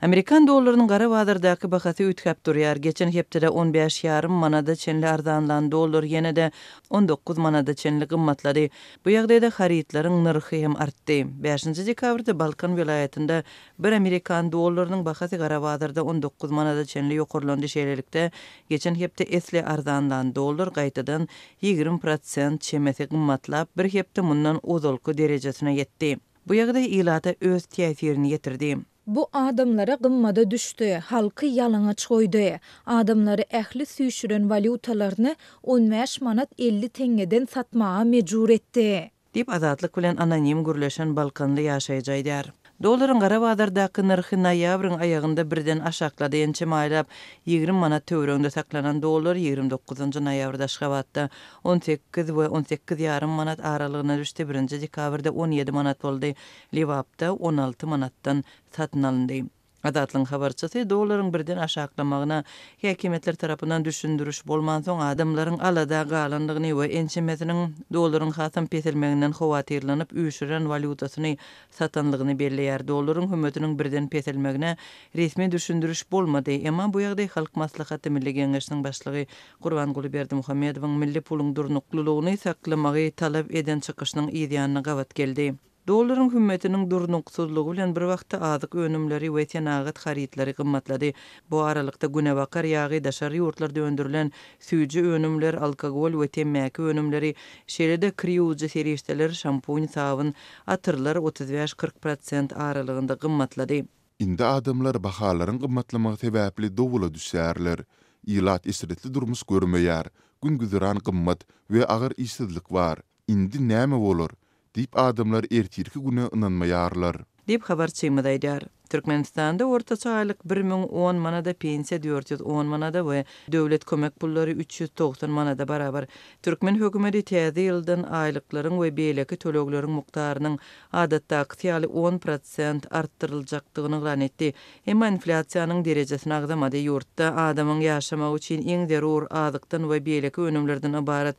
Amerikan dollarynyň gara bazardaky bahasy üýtgäp durýar. Geçen hepdede on bäş ýarym manada çenli arzanlan dollar ýene-de 19 manada çenli gymmatlady. Bu ýagdaýda harytlaryň nyrhy hem artdy. Bäşinji dekabrda Balkan welaýatynda bir amerikan dollarynyň bahasy gara bazarda 19 manada çenli ýokarlandy, şeýlelikde, geçen hepde esli arzanlan dollar gaýtadan 20 prosent çemesi gymmatlap, bir hepde mundan ozalky derejesine ýetdi. Bu ýagdaý ilata öz täsirini ýetirdi. Bu adamlara gymmada düşdi, halky ýalaňaç goýdy. Adamlary ähli süýşüren walýutalaryny on bäş manat 50 teňňeden satmaga mejbur etdi. Diýip, Azatlyk bilen anonim gürleşen balkanly ýaşaýjy aýdýar. Dollaryň gara bazardaky nyrhy noýabryň aýagynda birden aşaklady, ençeme aýlap 20 manat töwereginde saklanan dollar 29-njy noýabrda Aşgabatda 18 we 18 ýarym manat aralygyna düşdi, birinji dekabrda 17 manat boldy. Lebapda 16 manatdan satyn alyndy. Azatlygyň habarçysy dollaryň birden aşaklamagyna häkimiýetler tarapyndan düşündiriş bolmansoň, adamlaryň alada galandygyny we ençemesiniň dollaryň hasam peselmeginden howatyrlanyp, üýşüren walýutasyny satanlygyny belleýär. Dollaryň hümmetiniň birden peselmegine resmi düşündiriş bolmady. Emma bu ýagdaý Halk Maslahaty Milli Geňeşiniň başlygy Gurbanguly Berdimuhamedowyň milli puluň durnuklylygyny saklamagy talap eden çykyşynyň yzýanyna gabat geldi. Dollaryň hümmetiniň durnuksyzlygy bilen bir wagtda azyk önümleri we senagat harytlary gymmatlady. Bu aralykda günebakar ýagy, daşary ýurtlarda öndürilen süýji önümler, alkogol we temmäki önümleri, şeýle-de kir ýuwujy serişdeler, şampun, sabyn, atyrlar 35-40 prosent aralygynda gymmatlady. Indi adamlar bahalaryň gymmatlamagy sebäpli dowula düşýärler. Ilat eşretli durmuş görmeýär, gün-güzeran gymmat we agyr işsizlik bar. Indi näme bolar? diýip adamlar ertirki güne ynanmaýarlar. Diýip, habarçymyz aýdýar. Türkmenistanda ortaça aýlyk 1010 manada, pensiýa 410 manada we döwlet kömek pullary 390 manada barabar. Türkmen hökümeti täze ýyldan aýlyklaryň we beýleki tölegleriň mukdarynyň adatdakysy ýaly on prosent artdyryljakdygyny yglan etdi. Emma inflýasiýanyň derejesini agzamady. Ýurtda adamyň ýaşamagy üçin iň zerur azykdan we beýleki önümlerden ybarat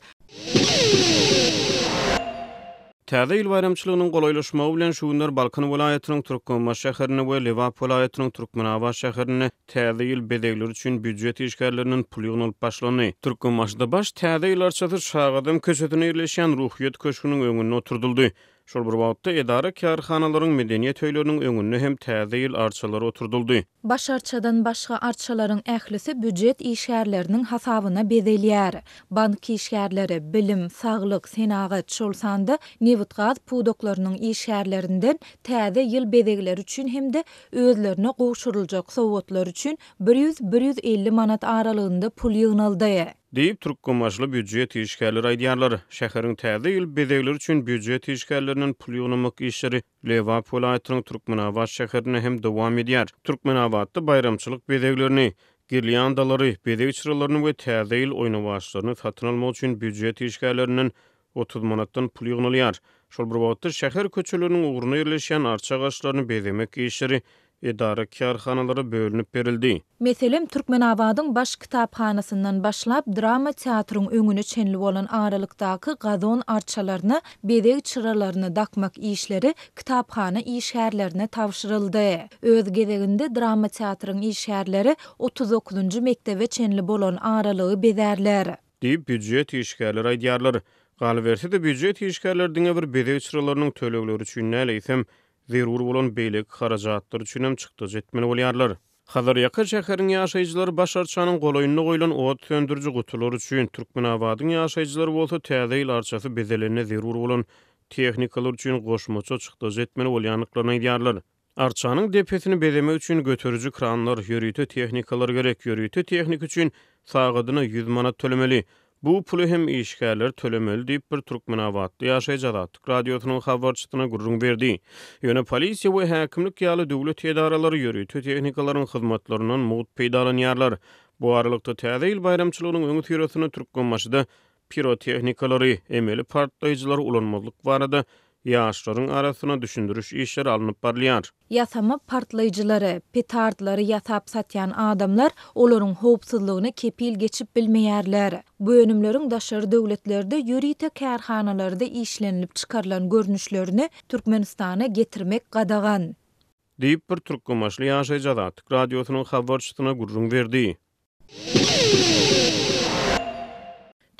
Täze ýyl baýramçylygynyň golaýlaşmagy bilen şu günler Balkan welaýatynyň Türkmenbaşy şäherinde we Lebap welaýatynyň Türkmenabat şäherinde Täze ýyl bezegleri üçin býujet işgärlerinden pul ýygnalyp başlandy. Türkmenbaşyda baş Täze ýyl arçasy Şagadam köçesinde ýerleşýän Ruhyýet köşgüniň öňünde oturdyldy. Şol bir wagtda, edara-kärhanalaryň, medeniýet öýleriniň öňünde hem Täze ýyl arçalary oturdyldy. Baş arçadan başga arçalaryň ählisi býujet işgärleriniň hasabyna bezelýär. Bank işgärleri, bilim, saglyk, senagat, şol sanda nebitgaz pudaklarynyň işgärlerinden Täze ýyl bezegleri üçin hem-de özlerine gowşuryljak sowgatlar üçin bir ýüz-bir 150 manat aralygynda pul ýygnaldy. Diýip, türkmenbaşyly býujet işgärleri aýdýarlar. Şäheriň Täze ýyl bezegleri üçin býujet işgärlerinden pul ýygnamak işleri Lebap welaýatynyň Türkmenabat şäherinde hem dowam edýär. Türkmenabatda baýramçylyk bezeglerini, girlýandalary, bezeg çyralaryny we Täze ýyl oýnawaçlaryny satyn almak üçin býujet işgärlerinden 30 manatdan pul ýygnalýar. Şol bir wagtda, şäher köçeleriniň ugrunda ýerleşýän arça agaçlaryny bezemek işleri edara-kärhanalara bölünip berildi. Meselem, Türkmenabadyň baş kitaphanasyndan başlap drama teatryň öňüne çenli bolan aralykdaky gazon arçalaryna bezeg çyralaryny dakmak işleri kitaphana işgärlerine tabşyryldy. Öz gezeginde drama teatryň işgärleri 39 dokuzynjy mekdebe çenli bolan aralygy bezärler. Diýip, býujet işgärleri aýdýarlar. Galyberse-de, býujet işgärleri diňe bir bezeg çyralarynyň tölegleri üçin däl, eýsem, zerur bolan beýleki harajatlar üçin hem çykdajy etmeli bolýarlar. Hazarýaka şäheriň ýaşaýjylary baş arçanyň golaýynda goýlan ot söndüriji gutular üçin, Türkmenabadyň ýaşaýjylary bolsa Täze ýyl arçasy bezelende zerur bolan tehnikalar üçin goşmaça çykdajy etmeli bolýandyklaryny aýdýarlar. Arçanyň depesini bezemek üçin göteriji kranlar, ýörite tehnikalar gerek. Ýörite tehnika üçin sagadyna ýüz manat tölemeli. Bu puly hem işgärler tölemeli diýip, bir türkmenabatly ýaşaýjy Azatlyk Radiosynyň habarçysyna gürrüň berdi. Ýöne polisiýa we häkimlik ýaly döwlet edaralary ýörite tehnikalaryň hyzmatlaryndan mugt peýdalanýarlar. Bu aralykda, Täze ýyl baýramçylygynyň öňüsyrasynda Türkmenbaşyda pirotehnikalary, emeli partlaýjylary ulanmazlyk barada ýaşlaryň arasynda düşündiriş işleri alnyp barylýar. Ýasama partlaýjylary, petardlary ýasap satýan adamlar olaryň howpsuzlygyna kepil geçip bilmeýärler. Bu önümleriň daşary döwletlerde ýörite kärhanalarda işlenilip çykarylan görnüşlerini Türkmenistana getirmek gadagan. Diýip, bir türkmenbaşyly ýaşaýjy Azatlyk Radiosynyň habarçysyna gürrüň berdi.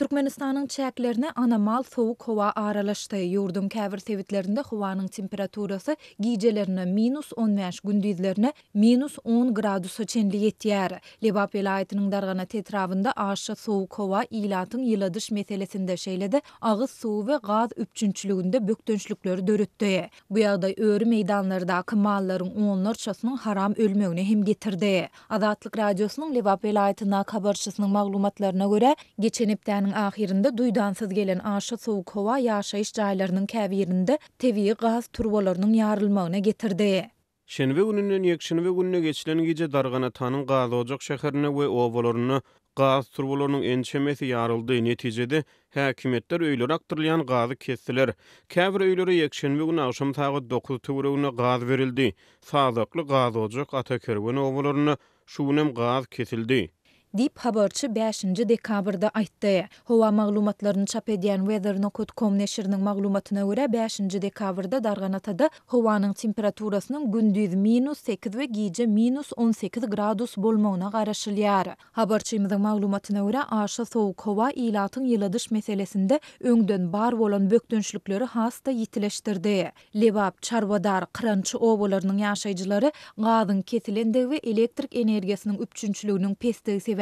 Türkmenistanyň çäklerine anomal sowuk howa aralaşdy. Ýurduň käbir sebitlerinde howanyň temperaturasy gijelerine minus 15, gündizlerine minus on gradusa çenli ýetýär. Lebap welaýatynyň Darganat etrabynda aşa sowuk howa ilatyň ýyladyş meselesinde, şeýle-de agyz suwy we gaz üpjünçiliginde bökdençlikleri döretdi. Bu ýagdaý öri meýdanlardaky mallaryň onlarçasynyň haram ölmegine hem getirdi. Azatlyk Radiosynyň Lebap welaýatyndaky habarçysynyň maglumatlaryna görä, geçen hepdäniň ahyrynda duýdansyz gelen aşa sowuk howa ýaşaýyş jaýlarynyň käbirinde tebigy gaz turbalarynyň ýarylmagyna getirdi. Şenbe gününden ýekşenbe gününe geçilen gije Darganatanyň Gazojak şäherinde we obalarynda gaz turbalarynyň ençemesi ýaryldy. Netijede, häkimiýetler öýlere akdyrylýan gazy kesdiler. Käbir öýlere ýekşenbe güni agşam sagat dokuz töwereginde gaz berildi. Sazakly, Gazojak, Atakerwen obalarynda şu günem gaz kesildi. Diýip, habarçy bäşinji dekabrda aýtdy. Howa maglumatlaryny çap edýän Weather nokat com neşiriniň maglumatyna görä, bäşinji dekabrda Darganatada howanyň temperaturasynyň gündiz minus sekiz we gije minus 18 gradus bolmagyna garaşylýar. Habarçymyzyň maglumatyna görä, aşa sowuk howa ilatyň ýyladyş meselesinde öňden bar bolan bökdençlikleri has-da ýitileşdirdi. Lebap, Çarwadar, Kyrançy obalarynyň ýaşaýjylary gazyň kesilendigi we elektrik energiýasynyň üpjünçiliginiň pesdigi sebäpli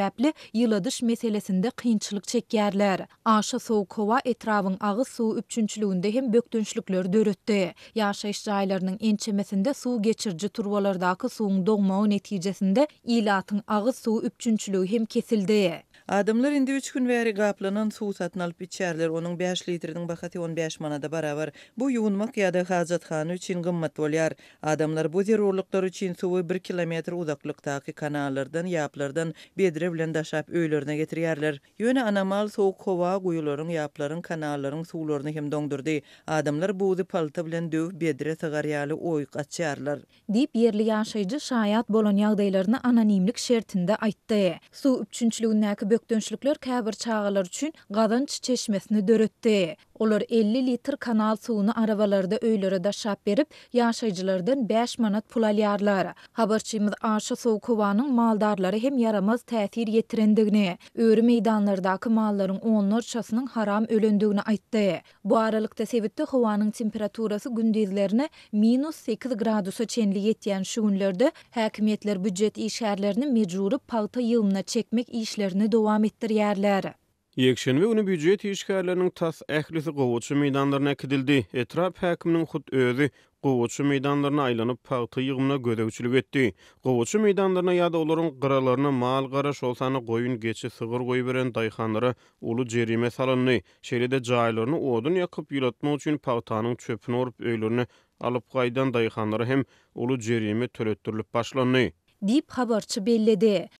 ýyladyş meselesinde kynçylyk çekýärler. Aşa sowuk howa etrabyň agyz suwy üpjünçiliginde hem bökdençlikleri döretdi. Ýaşaýyş jaýlarynyň ençemesinde suw geçiriji turbalardaky suwuň doňmagy netijesinde ilatyň agyz suwy üpjünçiligi hem kesildi. Adamlar indi üç gün bäri gaplanan suw satyn alyp içýärler, onuň bäş litriniň bahasy 15 manada barabar. Bu ýuwunmak ýa-da hajathana üçin gymmat bolýar. Adamlar bu zerurlyklar üçin suwy bir kilometr uzaklykdaky kanallardan, ýaplardan bedre bilen daşap öýlerine getirýärler. Ýöne anomal sowuk howa guýularyň, ýaplaryň, kanallaryň suwlaryny hem doňdurdy. Adamlar buzy palta bilen döwüp bedre sygar ýaly oýuk açýarlar. Diýip, ýerli ýaşaýjy şaýat bolan ýagdaýlaryny anonimlik şertinde aýtdy. Suw üpjünçiligindäki bökdençlikler käbir çagalar üçin gazanç çeşmesini döretdi. Olar 50 litr kanal suwuny arabalarda öýlere daşap berip, ýaşaýjylardan bäş manat pul alýarlar. Habarçymyz aşa sowuk howanyň maldarlara hem ýaramaz täsir ýetirendigini, öri meýdanlardaky mallaryň onlarçasynyň haram ölendigini aýtdy. Bu aralykda, sebitde howanyň temperaturasy gündizlerine minus sekiz gradusa çenli ýetýän şu günlerde häkimiýetler býujet işgärlerini mejbury pagta ýygymyna çekmek işlerini dowam etdirýärler. Ýekşenbe güni býujet işgärleriniň tas ählisi gowaça meýdanlaryna äkidildi. Etrap häkiminiň hut özi gowaça meýdanlaryna aýlanyp, pagta ýygymyna gözegçilik etdi. Gowaça meýdanlaryna ýa-da olaryň gyralaryna mal-gara, şol sanda goýun, geçi, sygyr goýberen daýhanlara uly jerime salyndy. Şeýle-de jaýlaryny odun ýakyp ýylatmak üçin pagtanyň çöpüni orup öýlerine alyp gaýdan daýhanlara hem uly jerime töletdirilip başlandy. Diýip, habarçy belledi.